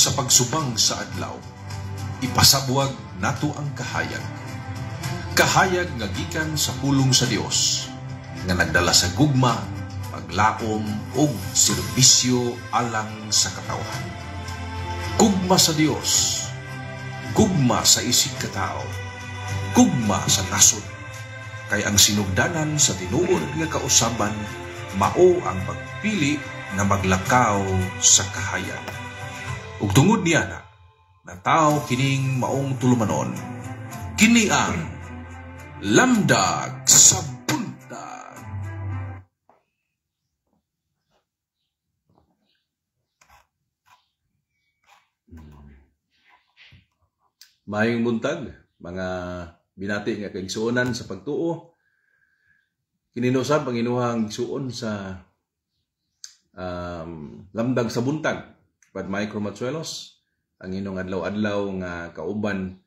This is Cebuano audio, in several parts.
Sa pagsubang sa adlaw, ipasabwag nato ang kahayag. Kahayag nga gikan sa pulong sa Dios, nga nagdala sa gugma, paglaom ug serbisyo alang sa katawhan. Gugma sa Dios, gugma sa isig katao, gugma sa nasod. Kay ang sinugdanan sa tinuod nga kausaban mao ang pagpili nga maglakaw sa kahayag. Ug tungod niya na, nataw kining maong tulumanon. Kini ang Lamdag sa Buntag. Maayong buntag, mga binati nga kaigsuonan sa pagtuo. Kini usab ang inuhang igsuon sa Lamdag sa Buntag. Brad Mike Romachuelos, ang inyong adlaw-adlaw nga kauban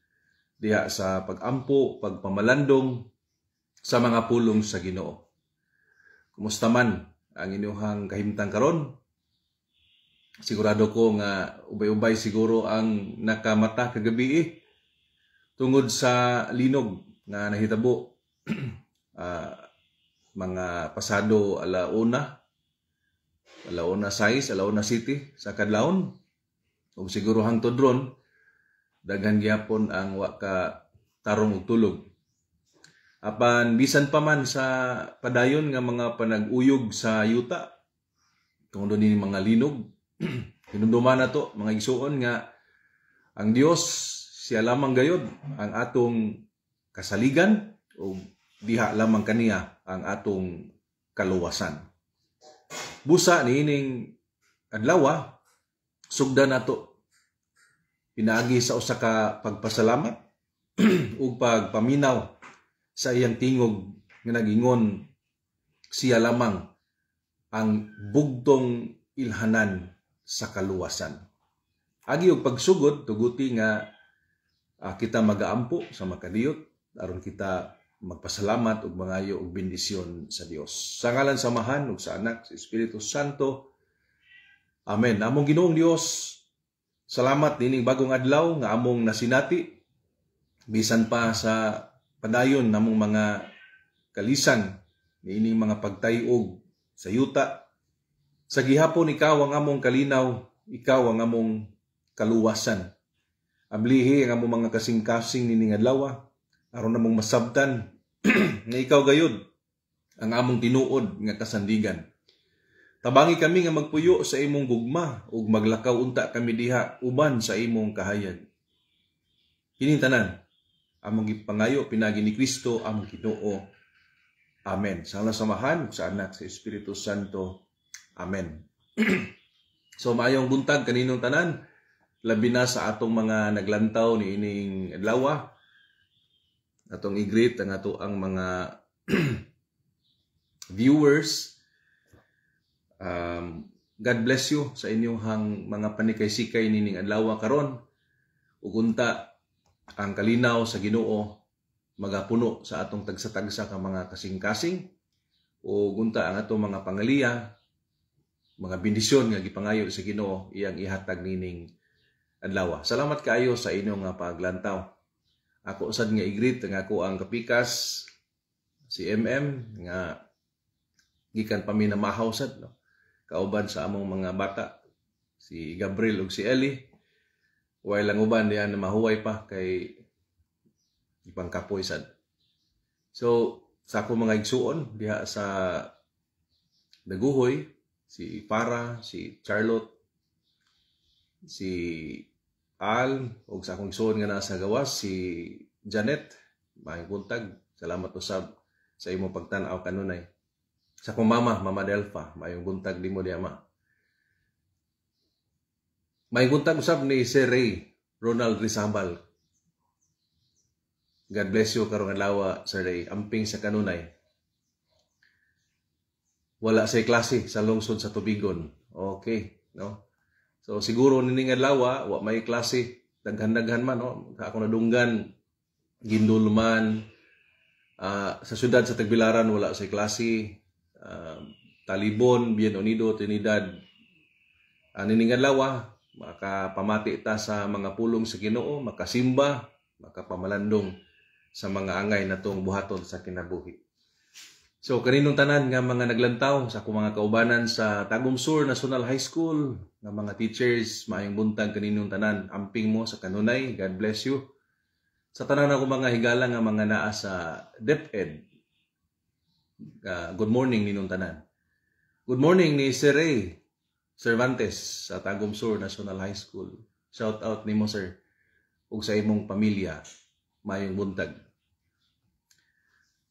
diha sa pag-ampo, pagpamalandong sa mga pulong sa Ginoo. Kumusta man ang inyong kahimtang karon? Sigurado ko nga ubay-ubay siguro ang nakamata kagabi tungod sa linog nga nahitabo mga pasado alauna, alauna 6, alauna City sa Kadlaon. Ug siguro hangtod ron daghan gyapon ang wa ka tarong og tulog. Apan bisan pa man sa padayon nga mga panag-uyog sa yuta tungod ni mga linog, hinumduman nato mga igsuon nga ang Dios siya lamang gayod ang atong kasaligan ug diha lamang kaniya ang atong kaluwasan. Busa niining adlaw, sugdan nato pinaagi sa usa ka pagpasalamat ug pagpaminaw sa iyang tingog nga nagingon siya lamang ang bugtong ilhanan sa kaluwasan. Agi og pagsugod, tuguti nga kita magaampo sa makadiyot aron kita magpasalamat ug mangayo og bendisyon sa Dios. Sa ngalan sa Amahan ug sa Anak sa Espiritu Santo. Amen. Among Ginoong Dios, salamat nining bagong adlaw nga among nasinati bisan pa sa padayon namong mga kalisan niining mga pagtayog sa yuta. Sa gihapon ikaw ang among kalinaw, ikaw ang among kaluwasan. Ablihi ang among mga kasing-kasing nining adlaw aron namong masabtan nga ikaw gayud ang among tinuod nga kasandigan. Tabangi kami nga magpuyo sa imong gugma ug maglakaw unta kami diha uban sa imong kahayag. Kining tanan among gipangayo pinaagi ni Kristo among Ginoo. Amen. Sa ngalan sa Amahan, sa Anak, sa Espiritu Santo. Amen. So maayong buntag kaninong tanan, labi na sa atong mga naglantaw niining adlaw. Atong i-greet ang ato ang mga viewers. God bless you sa inyong mga panikay-sikay nining adlaw karon. Ug unta ang kalinaw sa Ginoo magapuno sa atong tagsa-tagsa ka mga kasing-kasing. Ug unta ang atong mga pangaliya, mga bendisyon nga gipangayo sa Ginoo iyang ihatag nining adlaw. Salamat kaayo sa inyong paglantaw. Ako sad nga i-greet ang ako ang kapikas si MM nga gikan pa mi namahaw sad, no? Kauban sa among mga bata si Gabriel ug si Ellie. While ang uban diyan na mahuway pa kay ipangkapoy sad. So sa akong mga igsuon diha sa Daguhoy, si Farah, si Charlotte, si Al, og sa akong igsuon nga nasa gawas si Janet, maayong buntag. Salamat usab sa imong pagtan-aw kanunay. Sa akong mama, Mama Delfa, maayong buntag nimo diha ma. Maayong buntag usab ni Sir Ray Ronald Rizabal. God bless you karong adlaw, Sir Ray. Amping sa kanunay. Wala say klase sa lungsod sa Tubigon. Okay, no? So siguro nining adlaw wa may klase, daghan-daghan man, no? Ako nadunggan Gindulman, sa syudad sa Tagbilaran wala say klase, Talibon, Bien Unido, Trinidad. Nining adlaw Makapamati ta sa mga pulong sa Ginoo, makasimba, makapamalandong sa mga angay natong buhaton sa kinabuhi. So kaninong tanan nga mga naglantaw sa akong mga kaubanan sa Tagum Sur National High School, nga mga teachers, maayong buntag kaninyong tanan. Amping mo sa kanunay, God bless you. Sa tanan ako mga higala nga mga naa sa DepEd, good morning ninyong tanan. Good morning ni Sir Ray Cervantes sa Tagum Sur National High School. Shout out nimo, sir, ug sa imong pamilya. Maayong buntag.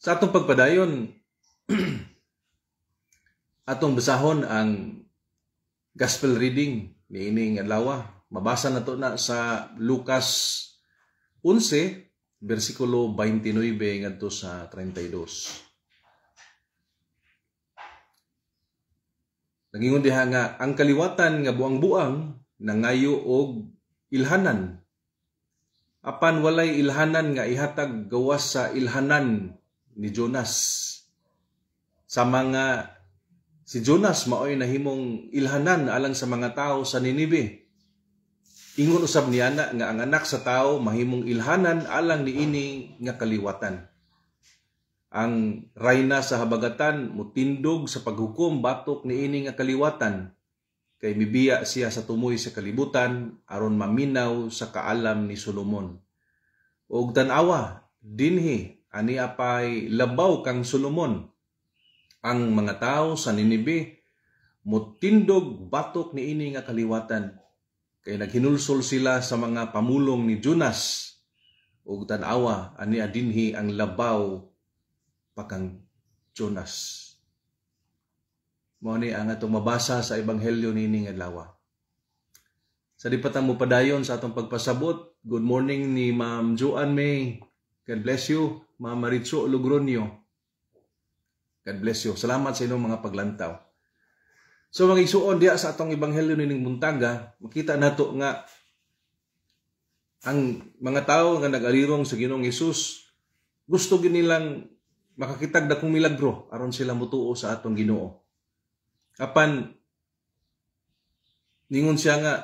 Sa atong pagpadayon, atong basahon ang gospel reading niining adlaw. Mabasa nato na sa Lucas 11 bersikulo 29 ngadto sa 32. Nagingon diha nga ang kaliwatan nga buang-buang nangayo og ilhanan. Apan walay ilhanan nga ihatag gawas sa ilhanan ni Jonas. Sa mga si Jonas maoy nahimong ilhanan alang sa mga tao sa Ninibe. Ingon usab niya na nga ang anak sa tao mahimong ilhanan alang niini nga kaliwatan. Ang rayna sa habagatan mutindog sa paghukom batok niini nga kaliwatan, kay mibiya siya sa tumoy sa kalibutan aron maminaw sa kaalam ni Solomon. Og tan-awa dinhi ani apay labaw kang Solomon. Ang mga tao sa Ninibe mutindog batok niini nga kaliwatan, kay naghinulsol sila sa mga pamulong ni Jonas. Og tan-awa ani dinhi ang labaw pakang Jonas. Mao ni ang atong mabasa sa ebanghelyo niining adlaw. Sa di pa ta mopadayon sa atong pagpasabot, good morning ni Ma'am Joanne May. God bless you, Ma'am Maritzo Logronio. God bless you. Salamat sa inyong mga paglantaw. So mga igsuon, diha sa atong ebanghelyo nining buntaga, makita nato nga ang mga tawo nga nag-alirong sa Ginoong Hesus gusto gyud nilang makakitag dakong milagro aron sila motuo sa atong Ginoo. Apan ningon siya nga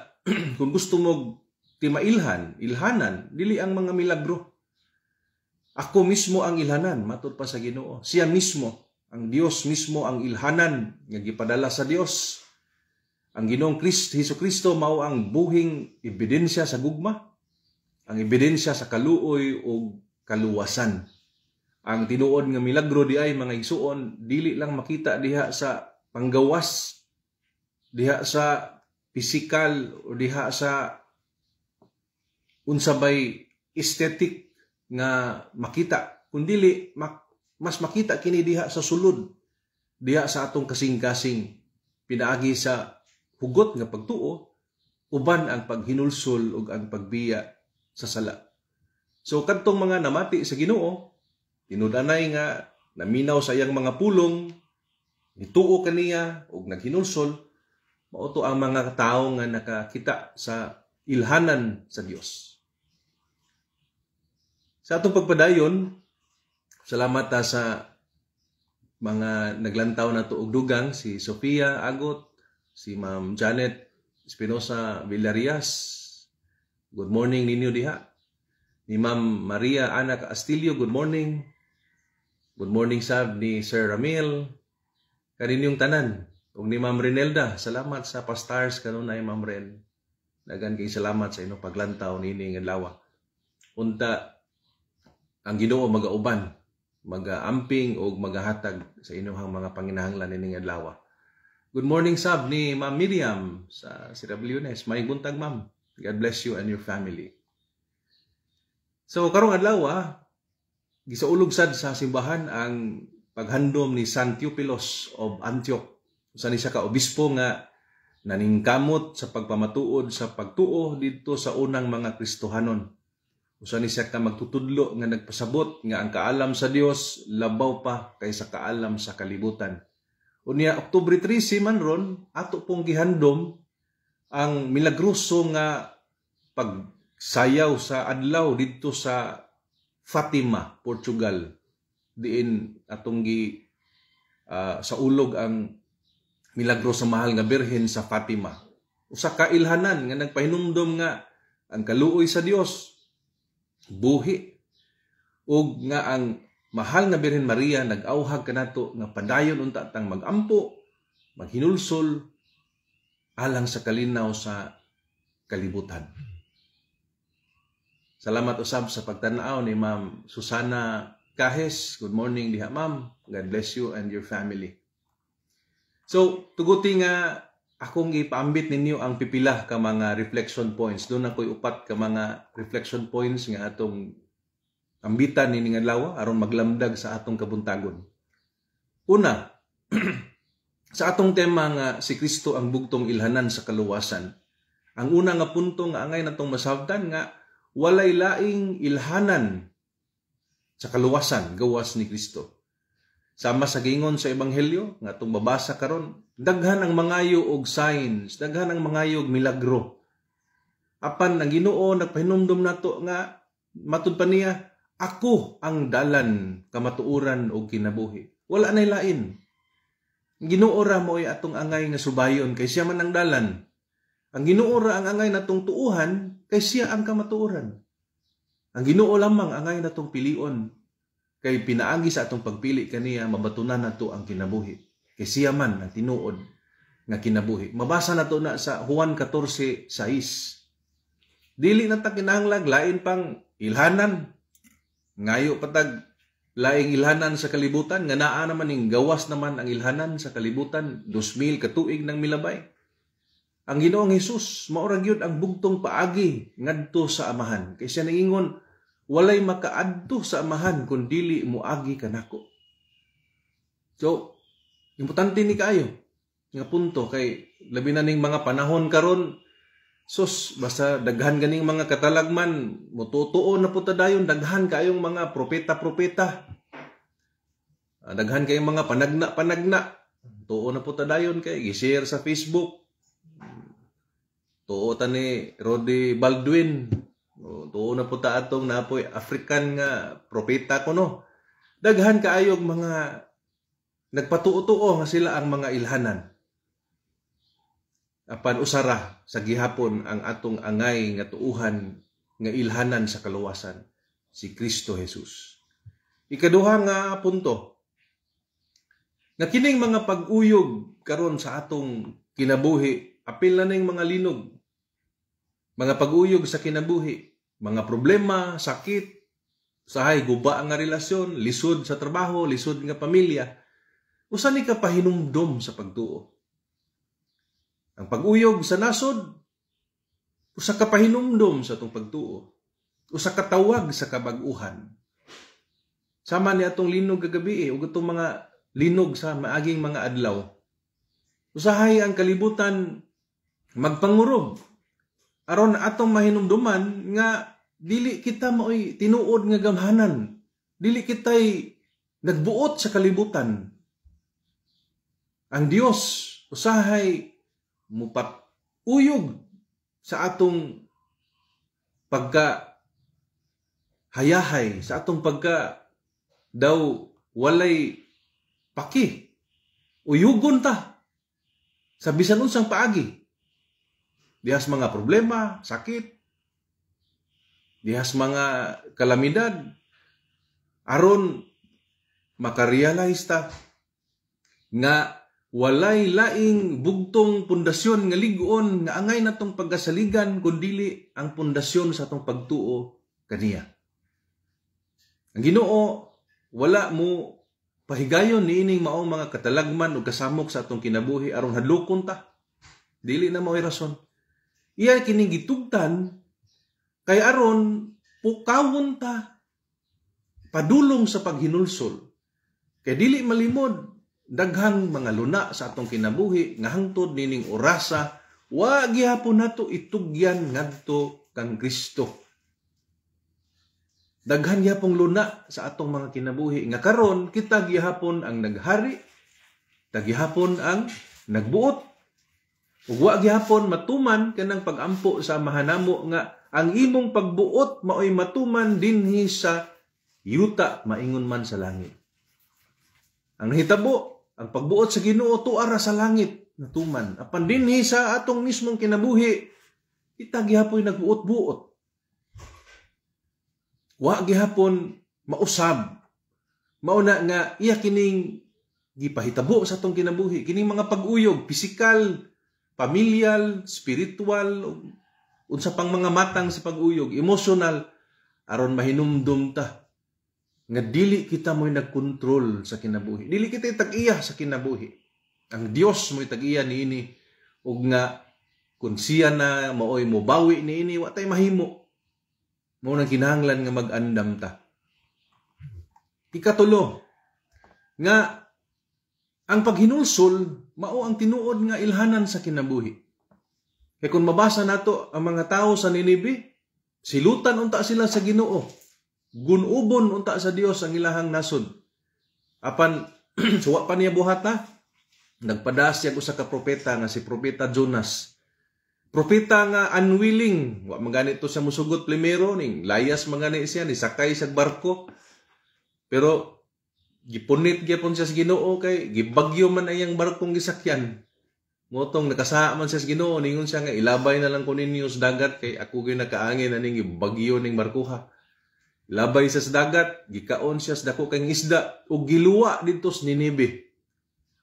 kung gusto mo timailhan, ilhanan, dili ang mga milagro. Ako mismo ang ilhanan, matud pa sa Ginoo. Siya mismo, ang Dios mismo ang ilhanan nga gipadala sa Dios. Ang Ginoong Hesus Kristo mao ang buhing ebidensya sa gugma, ang ebidensya sa kaluoy ug kaluwasan. Ang tinuod nga milagro di ay mga igsuon, dili lang makita diha sa panggawas, diha sa pisikal o diha sa unsabay aesthetic nga makita, kundili mas makita kini diha sa sulod, diha sa atong kasing-kasing pinaagi sa hugot nga pagtuo uban ang paghinulsol ug ang pagbiya sa sala. So kadtong mga namati sa Ginoo, tinud-anay nga naminaw sa iyang mga pulong, nituo kaniya ug naghinulsol, mao to ang mga tawo nga nakakita sa ilhanan sa Dios. Sa atong pagpadayon, salamat ta sa mga naglantaw na og dugang, si Sofia Agot, si Ma'am Janet Espinosa Villarias. Good morning ninyo diha. Ni Ma'am Maria Ana Castillo, good morning. Good morning sab ni Sir Ramil. Kaninyong tanan. Ug ni Ma'am Renelda, salamat sa pa-stars kanunay, Ma'am Ren. Daghan kay salamat sa inyong paglantaw niining adlaw. Unta ang Ginoo magauban, magaamping ug magahatag sa inyong mga panginahanglan niining adlaw. Good morning sab ni Ma'am Miriam sa CWNS. May buntag, Ma'am. God bless you and your family. So karong adlaw, gisaulog sad sa simbahan ang paghandom ni San Theophilus of Antioch. Usa ni siya ka obispo nga naningkamot sa pagpamatuod sa pagtuo didto sa unang mga Kristohanon. Usa ni siya ka magtutudlo nga nagpasabot nga ang kaalam sa Dios labaw pa kaysa kaalam sa kalibutan. Unya Oktubre 13 man ron ato pong gihandom ang milagroso nga pagsayaw sa adlaw didto sa Fatima, Portugal. Diin atong gi sa ulog ang milagro sa mahal nga Birhen sa Fatima. Usa ka ilhanan nga nagpahinumdom nga ang kaluoy sa Dios buhi ug nga ang mahal nga Birhen Maria nag-awhag kanato nga padayon unta tang magampo, maghinulsol alang sa kalinaw sa kalibutan. Salamat usab sa pagtan-aw ni Ma'am Susana Cajes. Good morning diha, ma'am. God bless you and your family. So, tuguti nga akong ipaambit ninyo ang pipila ka mga reflection points. Duna ko'y upat ka mga reflection points nga atong ambitan nining adlaw aron maglamdag sa atong kabuntagon. Una, sa atong tema nga si Kristo ang bugtong ilhanan sa kaluwasan. Ang una nga punto nga angay natong masabtan nga walay laing ilhanan sa kaluwasan gawas ni Kristo. Sama sa gingon sa Ebanghelyo nga atong babasa karon, daghan ang mangayo og signs, daghan ang mangayo og milagro. Apan ang Ginoo nagpahinumdom nato nga matud pa niya, "Ako ang dalan, kamatuoran ug kinabuhi." Wala nay lain. Ang Ginoo ra mo'y atong angay nga subayon kay siya man ang dalan. Ang Ginoo ra ang angay natong tuuhan kay siya ang kamatuoran. Ang Ginoo lamang angay natong pilion kay pinaagi sa atong pagpili kaniya mabatunan nato ang kinabuhi. Kay siya man ang tinuod nga kinabuhi. Mabasa nato na sa Juan 14:6. Dili na ta kinahanglag lain pang ilhanan. Ngayo patag laing ilhanan sa kalibutan nga naa naman ning gawas naman ang ilhanan sa kalibutan 2000 ka tuig nang milabay. Ang Ginoong Hesus mao ra gyud ang bugtong paagi ngadto sa Amahan. Kay siya nangingon, "Walay makaadto sa Amahan kun dili moagi kanako." So, importante ni kaayo nga punto kay labi na ning mga panahon karon, sus, basta daghan ganing mga katalagman, mututuo na po ta dayon, daghan kayong mga propeta-propeta. Daghan kayong mga panagna-panagna. Tuo na po ta dayon kay gi-share sa Facebook. Tuo ta ni Rody Baldwin. Tuo na po ta atong napoy African nga propeta kuno. Daghan kaayog mga nagpatuo-tuo nga sila ang mga ilhanan. Apan usara sa gihapon ang atong angay nga tuuhan nga ilhanan sa kaluwasan, si Kristo Jesus. Ikaduha nga punto, nga kining mga pag-uyog karon sa atong kinabuhi, apil na ning mga linog, mga pag-uyog sa kinabuhi, mga problema, sakit, sahay guba nga relasyon, lisod sa trabaho, lisod nga pamilya, usa ni ka pahinumdom sa pagtuo. Ang pag-uyog sa nasod, usa ka pahinumdom sa atong pagtuo. Usa ka tawag sa kabag-uhan. Sama ni atong linog kagabi ug atong mga linog sa maaging mga adlaw. Usahay ang kalibutan magpangurob aron atong mahinumduman nga dili kita maoy tinuod nga gamhanan. Dili kita'y nagbuot sa kalibutan. Ang Dios usahay mupat-uyog sa atong pagka hayahay, sa atong pagka daw walay paki. Uyugon ta sa bisan unsang paagi. Dihas mga problema, sakit, dihas mga kalamidad, aron makarealize ta nga walay laing bugtong pundasyon nga lig-on nga angay natong pagkasaligan kundili ang pundasyon sa atong pagtuo kaniya. Ang Ginoo wala mo pahigayon niining maong mga katalagman o kasamok sa atong kinabuhi aron hadlokon ta. Dili na mao'y rason. Iya kining gitugtan kay aron pukawon ta padulong sa paghinulsol. Kay dili malimod daghang mga luna sa atong kinabuhi nga hangtod nining orasa wa gihapon nato itugyan ngadto kang Kristo. Daghan gihapong luna sa atong mga kinabuhi nga karon kita gihapon ang naghari, kita gihapon ang nagbuot. Ug wa gihapon matuman kanang pagampo sa mahanamo nga ang imong pagbuot maoy matuman dinhi sa yuta maingon man sa langit. Ang nahitabo, ang pagbuot sa Ginoo tuara sa langit. natuman. Apan dinhi sa atong mismong kinabuhi, kita gihapoy nagbuot-buot. Wa gihapon mausab. Mauna nga iya kining gipahitabo sa atong kinabuhi, kining mga pag-uyog, pisikal, pamilyal, spiritual, unsa pang mga matang sa pag-uyog, emotional, aron mahinumdum ta nga dili kita mo'y nagkontrol sa kinabuhi. Dili kita tag-iya sa kinabuhi. Ang Dios mo'y tag-iya niini, ug nga kung siya na maoy mobawi niini, wa tay mahimo. Mao nang kinahanglan nga mag-andam ta. Ikatulo, nga ang paghinulsol mao ang tinuod nga ilhanan sa kinabuhi. Kay kung mabasa nato ang mga tao sa Ninibe, silutan unta sila sa Ginoo. Gunubon unta sa Dios ang ilahang nasod. Apan suwa pa niya buhata, nagpadas siya usa ka propeta nga si Propeta Jonas. Propeta nga unwilling, wa man gani to siya musugot primero, ning layas man gani siya, ni sakay sa barko. Pero gipunit gyapon siya sa Ginoo kay gibagyo man ang iyang barkong gisakyan. Motong nakasaa man siya sa Ginoo, ningon siya nga ilabay na lang ko ninyo sa dagat kay ako gyud nakaangin aning gibagyo ning barkuha. Labay siya sa dagat, gikaon siya sa dako kang isda ug giluwa didto sa Ninibe.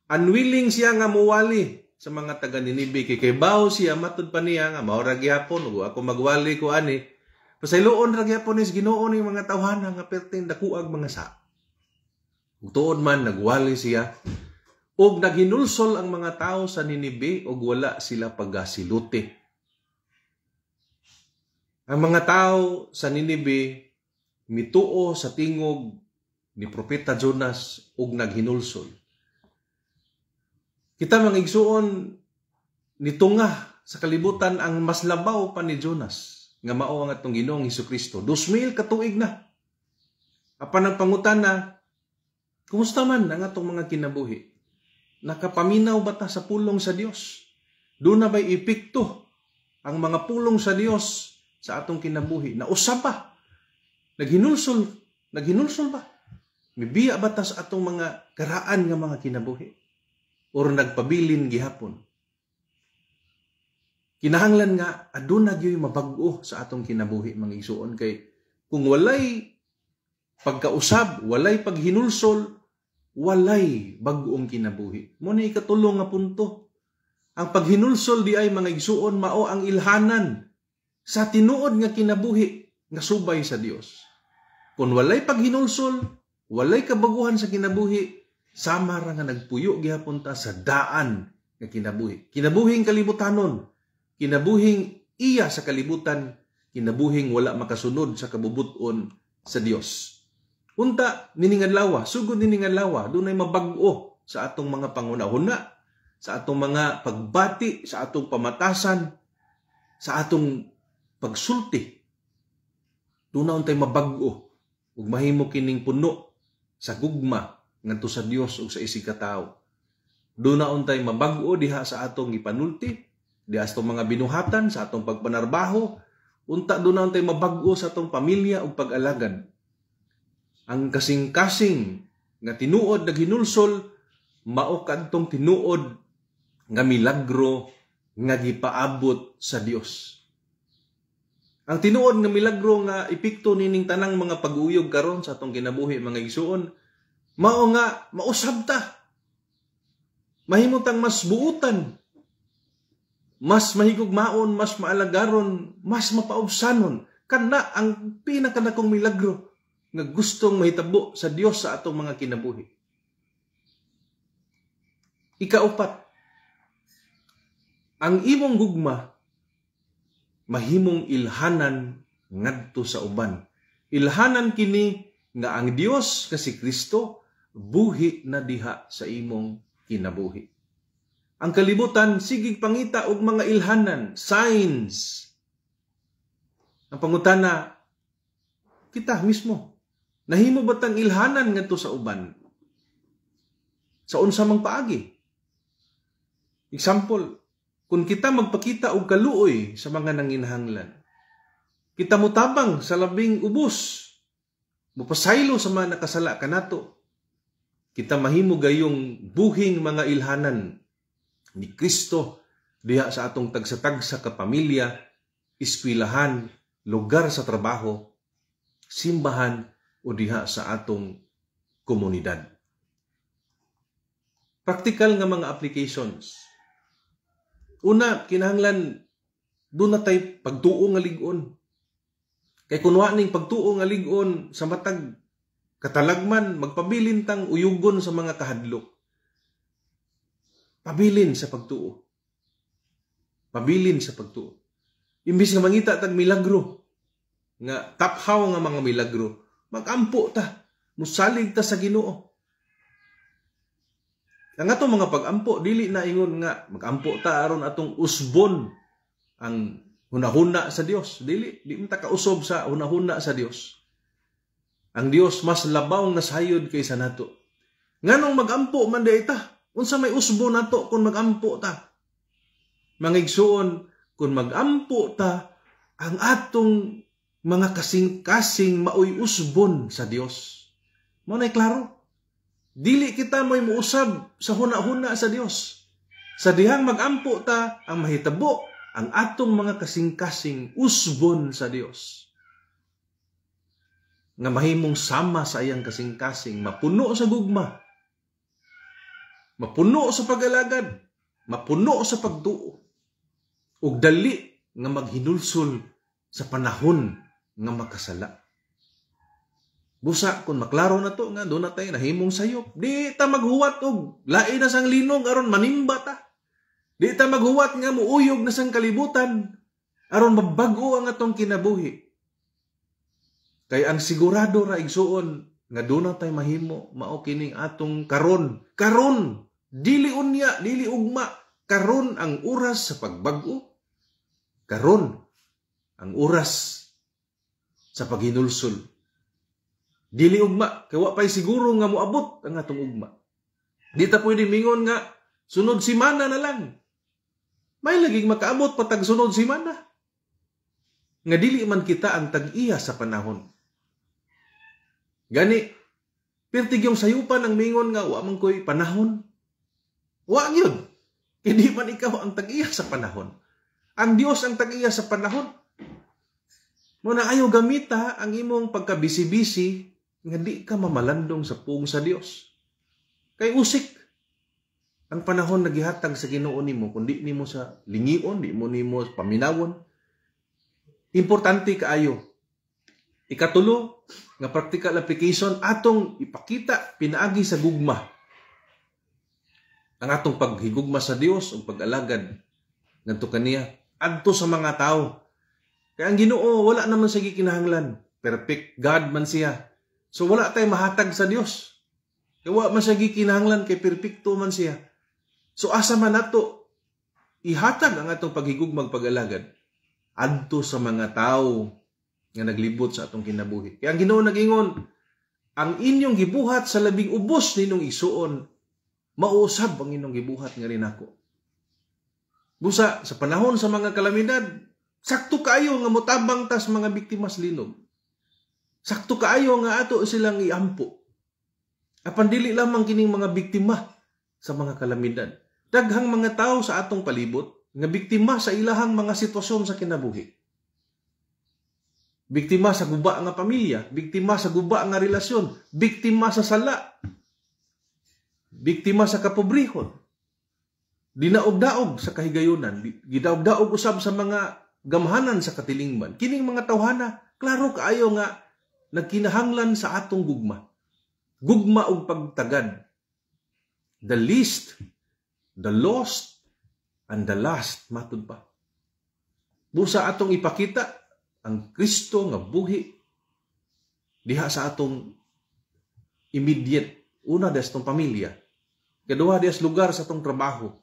Unwilling siya nga muwali sa mga taga Ninibe kay kaybaw siya, matud pa niya nga mao ra gihapon ug ako magwali ko ani. Pasayloon ra gihapon ni Ginoo ning mga tawhana nga perting dakuag mga sa. Ug tuod man nagwali siya ug naghinulsol ang mga tao sa Ninibe ug wala sila pagasiluti. Ang mga tao sa Ninibe mituo sa tingog ni Propeta Jonas ug naghinulsol. Kita mga igsuon, nitunga sa kalibutan ang mas labaw pa ni Jonas nga mao ang atong Ginoong Hesukristo. 2000 ka tuig na. Apan ang pangutana, kumusta man ang atong mga kinabuhi? Nakapaminaw ba ta sa pulong sa Dios? Doon na ba'y epekto ang mga pulong sa Dios sa atong kinabuhi? Nausab ba? Naghinulsol, naghinulsol ba? Mibiya ba ta sa atong mga karaan nga mga kinabuhi? Or nagpabilin gihapon? Kinahanglan nga aduna gyud mabag-o sa atong kinabuhi mga igsuon, kay kung walay pagkausab, walay paghinulsol, walay bag-ong kinabuhi. Mo na ikatulo nga punto. Ang paghinulsol di ay mga igsuon mao ang ilhanan sa tinuod nga kinabuhi nga subay sa Dios. Kung walay paghinulsol, walay kabaguhan sa kinabuhi, sama ra nga nagpuyo gihapon ta sa daan nga kinabuhi. Kinabuhing kalibutanon, kinabuhing iya sa kalibutan, kinabuhing wala makasunod sa kabubuton sa Dios. Unta nining adlaw, sugod nining adlaw, dunay mabag-o sa atong mga pangunahuna, sa atong mga pagbati, sa atong pamatasan, sa atong pagsulti. Doon untay mabag-o ug mahimo kining puno sa gugma ngadto sa Dios ug sa isig ka tawo. Doon untay mabag-o diha sa atong gipanulti, diha sa atong mga binuhatan, sa atong pagpanarbaho, unta doon untay mabag-o sa atong pamilya ug pag-alagad. Ang kasing-kasing nga tinuod naghinulsol mao kadtong tinuod nga milagro nga gipaabot sa Dios. Ang tinuod nga milagro nga epekto nining tanang mga pag-uyog karon sa atong kinabuhi mga igsuon, mao nga mausab ta. Mahimo tang mas buutan, mas mahigugmaon, mas maalagaron, mas mapaubsanon. Kana ang pinakanakong milagro nga gustong mahitabo sa Dios sa atong mga kinabuhi. Ikaupat, ang imong gugma mahimong ilhanan ngadto sa uban. Ilhanan kini nga ang Dios kasi Kristo buhi na diha sa imong kinabuhi. Ang kalibutan sigig pangita og mga ilhanan, signs. Ang pangutana, kita mismo, nahimo ba tang ilhanan ngadto sa uban? Sa unsa mang paagi? Example, kung kita magpakita og kaluoy sa mga nanginahanglan, kita motabang sa labing ubos, mopasaylo sa mga nakasala kanato, kita mahimo gayong buhing mga ilhanan. ni Kristo diha sa atong tagsa-tagsa ka pamilya, eskwelahan, lugar sa trabaho, simbahan o diha sa atong komunidad. Practical nga mga applications. Una, kinahanglan duna tay pagtuo nga lig-on. Kay kun wa ning pagtuo nga lig-on sa matag katalagman, magpabilin tang uyugon sa mga kahadlok. Pabilin sa pagtuo. Pabilin sa pagtuo. Imbis nga mangita tag milagro, nga taphaw nga mga milagro, magampo ta, musalig ta sa Ginoo. Ang atong mga pagampo, dili na ingon nga magampo ta aron atong usbon ang hunahuna sa Dios. Dili, di man ta kausob sa hunahuna sa Dios. Ang Dios mas labaw nasayod kaysa nato. Nganong magampo man di ta? Unsa may usbo nato kung magampo ta? Mga igsuon, kung magampo ta, ang atong mga kasing-kasing maoy usbon sa Dios. Mao na klaro. Dili kita mo'y muusab sa huna-huna sa Dios. Sa dihang magampo ta, ang mahitabo, ang atong mga kasing-kasing usbon sa Dios. Nga mahimong sama sa iyang kasing-kasing, mapuno sa gugma, mapuno sa pag-alagad, mapuno sa pagtuo, ug dali nga maghinulsol sa panahon nga makasala. Busa kung maklaro na to nga duna tay nahimong sayop, di ta maghuwat og lain na sang linog aron manimba ta. Di ta maghuwat nga muuyog na sang kalibutan aron mabag-o ang atong kinabuhi. Kay ang sigurado ra, igsuon, nga duna tay mahimo mao kining atong karon. Karon, dili unya, dili ugma, karon ang oras sa pagbag-o. Karon ang oras sa paghinulsol. Dili ugma, kay wa pay siguro nga moabot ang atong ugma. Di ta pwede mingon nga sunod simana na lang. May laging makaabot patag sunod simana. Nga dili man kita ang tag-iya sa panahon. Gani, pirtig yung sayupan ang mingon nga wa man ko'y panahon. Wa gyud. Hindi man ikaw ang tag-iya sa panahon. Ang Dios ang tag-iya sa panahon. Muna ayo gamita ang imong pagkabisi-bisi nga di ka mamalandong sa pung sa Dios. Kay usik ang panahon na gihatag sa Ginoo nimo kun di nimo sa lingion, di mo nimo paminawon. Importante kaayo. Ikatulo nga practical application, atong ipakita pinaagi sa gugma ang atong paghigugma sa Dios ug pag-alagad ngadto kaniya adto sa mga tawo. Kay ang Ginoo wala naman sa gikinahanglan, perfect God man siya. So wala tay mahatag sa Dios. Kay wa man siya gikinahanglan kay perpekto man siya. So asa man nato ihatag ang atong paghigugmag pag-alagad? Adto sa mga tawo nga naglibot sa atong kinabuhi. Kaya ang Ginoo nag-ingon, ang inyong gibuhat sa labing ubos ninyong igsuon, mausab ang inyong gibuhat nga rin ako. Busa, sa panahon sa mga kalamidad, sakto kaayo nga motabang tas mga biktima sa linog. Sakto kaayo nga ato silang iampo. Apan dili lamang kining mga biktima sa mga kalamidad. Daghang mga tao sa atong palibot nga biktima sa ilahang mga sitwasyon sa kinabuhi. Biktima sa guba nga pamilya, biktima sa guba nga relasyon, biktima sa sala, biktima sa kapobrehon. Dinaog-daog sa kahigayunan, gidaog-daog usab sa mga gamhanan sa katilingban. Kining mga tawhana, klaro kaayo nga nagkinahanglan sa atong gugma. Gugma og pagtagad. The least, the lost, and the last, matud pa. Busa atong ipakita ang Kristo nga buhi diha sa atong immediate. Una, diha sa atong pamilya. Kaduha, diha sa lugar sa atong trabaho.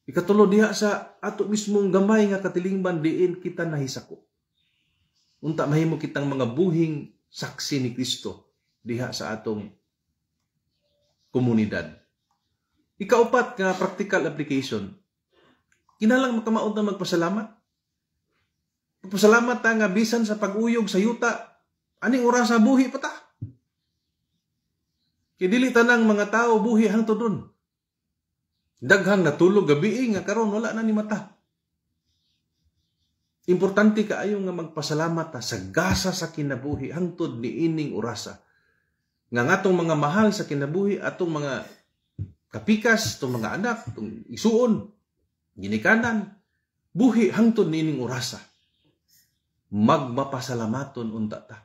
Ikatulo, diha sa ato mismong gamay nga katilingban diin kita nahisako. Unta mahimo kitang mga buhing saksi ni Kristo diha sa atong komunidad. Ikaupat nga practical application, kinahanglan makamaod na magpasalamat. Magpasalamat ta nga bisan sa pag-uyog sa yuta, aning orasa buhi pa ta. Kay dili tanang mga tao buhi hangtod dun. Daghang natulog gabi nga karon wala na ni mata. Importante kaayo nga magpasalamat ta sa gasa sa kinabuhi hangtod niining orasa. Nga ngatong mga mahal sa kinabuhi, atong mga kapikas, atong mga anak, atong isuon, ginikanan, buhi hangtod niining orasa. Magmapasalamaton unta ta.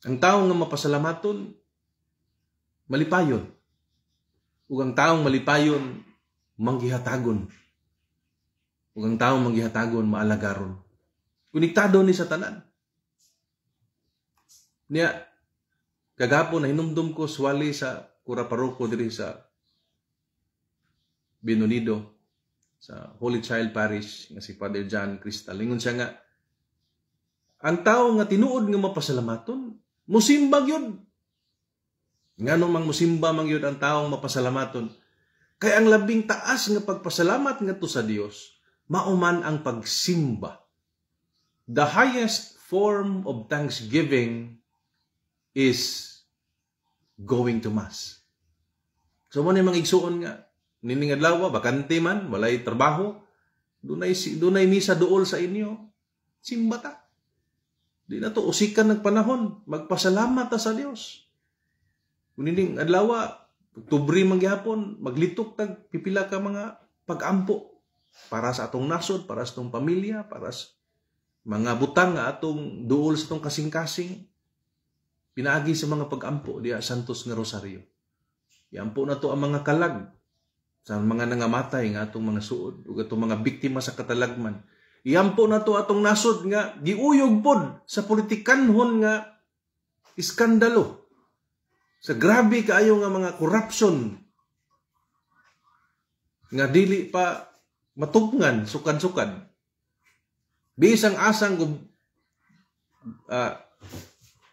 Ang tao nga mapasalamaton, malipayon. Ug ang taong malipayon, manggihatagon. Ug ang taong manggihatagon, maalagaron. Konektado ni sa tanan. Niya, kagapon na hinumdum ko swali sa kura paroko diri sa Binonido, sa Holy Child Parish, nga si Father John Cristal. Ingon siya nga, ang tao nga tinuod nga mapasalamaton, musimba gyud. Ngano mang musimba man gyud ang taong mapasalamaton? Kay ang labing taas nga pagpasalamat ngadto sa Dios, mao man ang pagsimba. The highest form of thanksgiving is going to Mass. So mo ni mga igsuon nga nining adlaw, bakante man, walay trabaho, dunay misa duol sa inyo, simba ta. Di na to usikan ng panahon, magpasalamat ta sa Dios. Kung nining adlaw, Oktubre man gihapon, maglitok tag pipila ka mga pag-ampo para sa atong nasod, para sa atong pamilya, para sa mga butang nga atong duol sa atong kasing-kasing, pinaagi sa mga pag-ampo diya Santos nga Rosario. Iampo na to ang mga kalag sa mga nangamatay nga atong mga suod ug atong mga biktima sa katalagman. Iampo na to atong nasod nga giuyog pod sa politikanhon nga iskandalo. Sa grabe kaayo nga mga corruption nga dili pa matugnan sukad-sukad. Bisang asang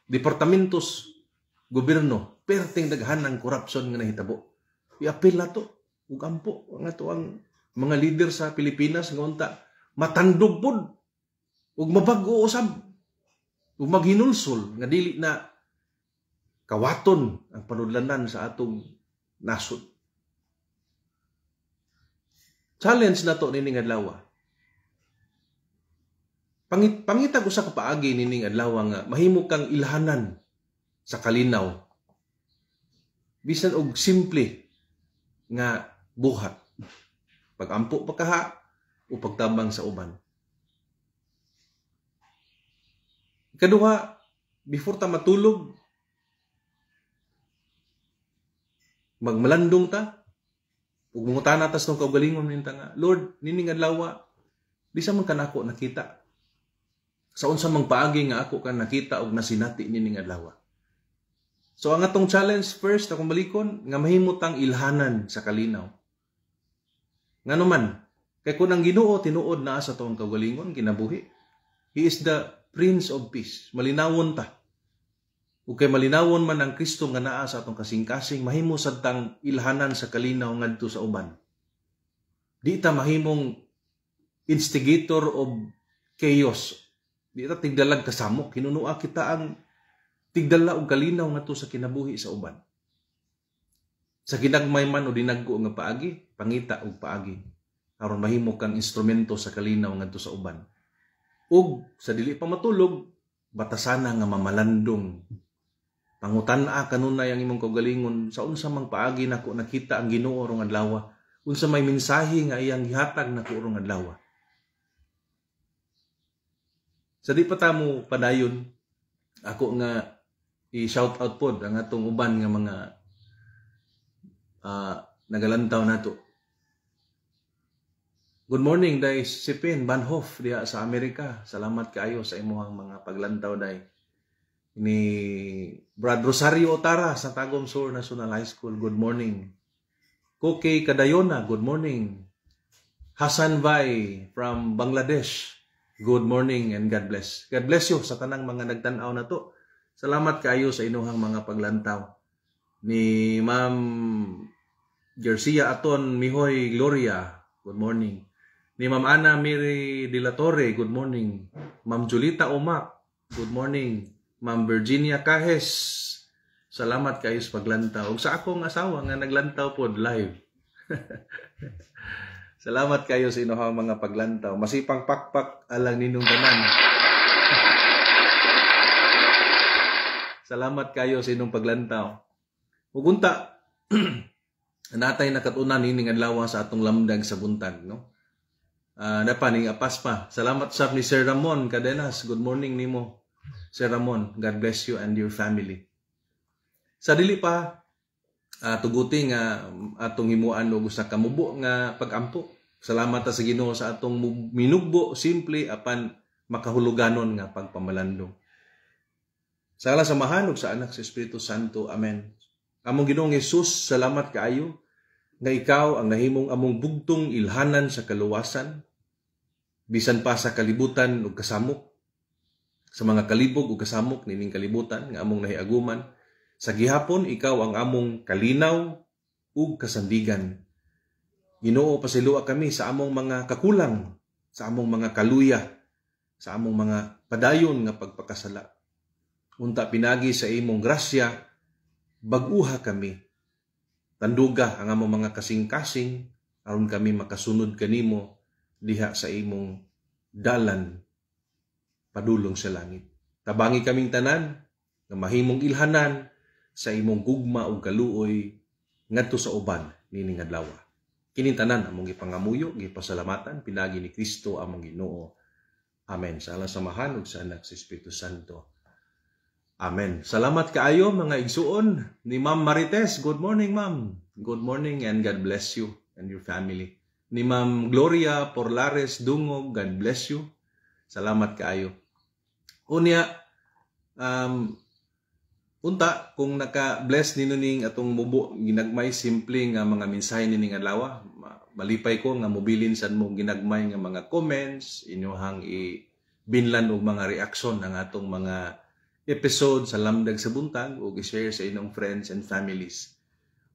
departamentos gobyerno, perting daghan ang corruption nga nahitabo. Iapil na to ug ampo ang ato ang mga leader sa Pilipinas nga unta matandog pod ug mabag-o usab ug maghinulsol nga dili na kawaton ang panudlanan sa atong nasod. Challenge na to nining adlaw. Pangitag usa ka paagi nining adlaw nga mahimo kang ilhanan sa kalinaw. Bisan og simple nga buhat. Pagampo pa kaha o pagtabang sa uban. Ikaduha, before ta matulog, magmalandong ta, ug mangutana tas tong kaugalingon ninta nga, Lord, nining adlaw, di sa man kanako nakita. Sa unsa mang paagi nga ako kan nakita og nasinati nining adlaw. So ang atong challenge first, akong balikon, nga mahimo tang ilhanan sa kalinaw. Ngano man, kay kun ang Ginoo tinuod naa sa atong kaugalingon kinabuhi. He is the Prince of Peace. Malinawon ta. Ug kay malinawon man ang Kristo nga naa sa atong kasing-kasing, mahimo sad tang ilhanan sa kalinaw ngadto sa uban. Di ta mahimong instigator of chaos. Di ta tigdalag kasamok, hinunua kita ang tigdala og kalinaw ngadto sa kinabuhi sa uban. Sa ginagmay man o dinagko nga paagi, pangita og paagi aron mahimo kang instrumento sa kalinaw ngadto sa uban. Ug sa dili pa matulog, batasana nga mamalandong. Pangutan-a kanunay ang imong kaugalingon sa unsa mang paagi nako nakita ang Ginoo rong adlaw, unsa may mensahe nga iyang gihatag nako rong adlaw. Sa di pa ta mo padayon, ako nga i-shout out pod ang atong uban nga mga nagalantaw nato. Good morning day Sipin Banhof diha sa Amerika. Salamat kaayo sa imong mga paglantaw day. Ni Brad Rosario Otara sa Tagum Sur National High School, good morning. Koke Kadayona, good morning. Hassan Vai from Bangladesh, good morning and God bless. God bless you sa tanang mga nagtan-aw na to. Salamat kaayo sa inuhang mga paglantaw. Ni Ma'am Garcia Aton Mihoy Gloria, good morning. Ni Ma'am Ana Mary De La Torre, good morning. Ma'am Julita Omak, good morning. Ma'am Virginia Cajes, Salamat kayo sa paglantaw. Ug sa akong asawa nga naglantaw pod live. Salamat kayo sa inyong mga paglantaw. Masipang pakpak alang ninyong tanan. Salamat kayo sa inyong paglantaw. Ug unta natay nakatunan nining adlaw sa atong lamdag sa buntag, no? Napa ning apas pa. Salamat sab ni Sir Ramon Cadenas. Good morning nimo, Sir Ramon. God bless you and your family. Sa dili pa tuguti nga atong himuan og usa ka mubo nga pagampo. Salamat ta sa Ginoo sa atong minugbo, simple apan makahuluganon nga pagpamalandong. Sa ngalan sa Amahan ug sa Anak sa Espiritu Santo. Amen. Among Ginoong Hesus, salamat kaayo nga ikaw ang nahimong among bugtong ilhanan sa kaluwasan bisan pa sa kalibutan ug kasamok, sa mga kalibog ug kasamok nining kalibutan nga among nahiaguman. Sa gihapon ikaw ang among kalinaw ug kasandigan. Ginoo, pasilua kami sa among mga kakulang, sa among mga kaluya, sa among mga padayon nga pagpakasala. Unta pinagi sa imong grasya, bag-uha kami. Tanduga ang among mga kasing-kasing aron kami makasunod kanimo diha sa imong dalan padulong sa langit. Tabangi kaming tanan nga mahimong ilhanan sa imong gugma ug kaluoy ngadto sa uban nining adlaw. Kining tanan among gipangamuyo, gipasalamatan pinagi ni Kristo among Ginoo. Amen. Sa ngalan sa Amahan ug sa Anak sa Espiritu Santo. Amen. Salamat kaayo, mga igsuon ni Ma'am Marites. Good morning, Ma'am. Good morning and God bless you and your family. Ni Ma'am Gloria Porlares Dungog, God bless you. Salamat kaayo. Unya, unta kung naka-bless nino ning atong mubo, ginagmay, simple nga mga mensahe nining adlaw, malipay ko nga mobilin sad mo ginagmay nga mga comments, inyohang i-binlan og mga reaksyon ang atong mga episode sa Lamdag sa Buntag ug i-share sa inyong friends and families.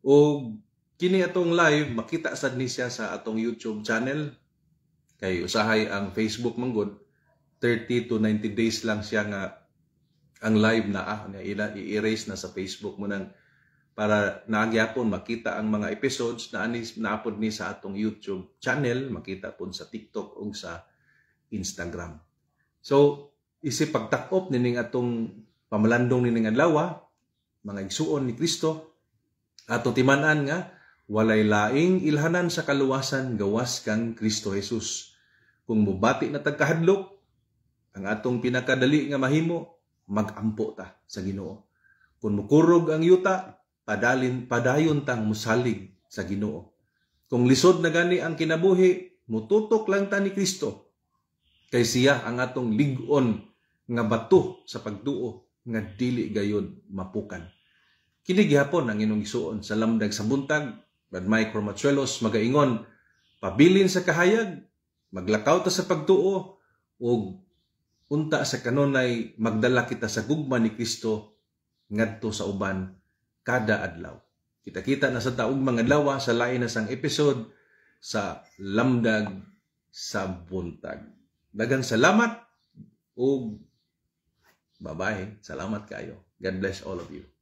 Og kini atong live makita sad ni siya sa atong YouTube channel kay usahay ang Facebook manggod 30 to 90 days lang siya nga ang live na i-erase na sa Facebook mo nang para naagyapon makita ang mga episodes na anis naapod ni sa atong YouTube channel, makita pod sa TikTok ug sa Instagram. So isip pagtakop nining atong pamalandong nining adlaw, mga igsuon ni Kristo, ato timan-an nga walay laing ilhanan sa kaluwasan gawas kang Kristo Jesus. Kung mubati na tagkahadlok, ang atong pinakadali nga mahimo, magampo ta sa Ginoo. Kung mukurog ang yuta, padalin padayon tang musalig sa Ginoo. Kung lisod na gani ang kinabuhi, mututok lang ta ni Kristo. Kay siya ang atong lig-on nga bato sa pagtuo nga dili gayod mapukan. Kini gihapon ang inyong igsuon sa Lamdag sa Buntag, Brad Mike Romachuelos, magaingon, pabilin sa kahayag, maglakaw ta sa pagtuo, ug unta sa kanunay magdala kita sa gugma ni Kristo ngadto sa uban kada adlaw. Kita-kita na sa taog mga adlaw sa lain na sang episode sa Lamdag sa Buntag. Daghang salamat ug bye-bye. Salamat kayo. God bless all of you.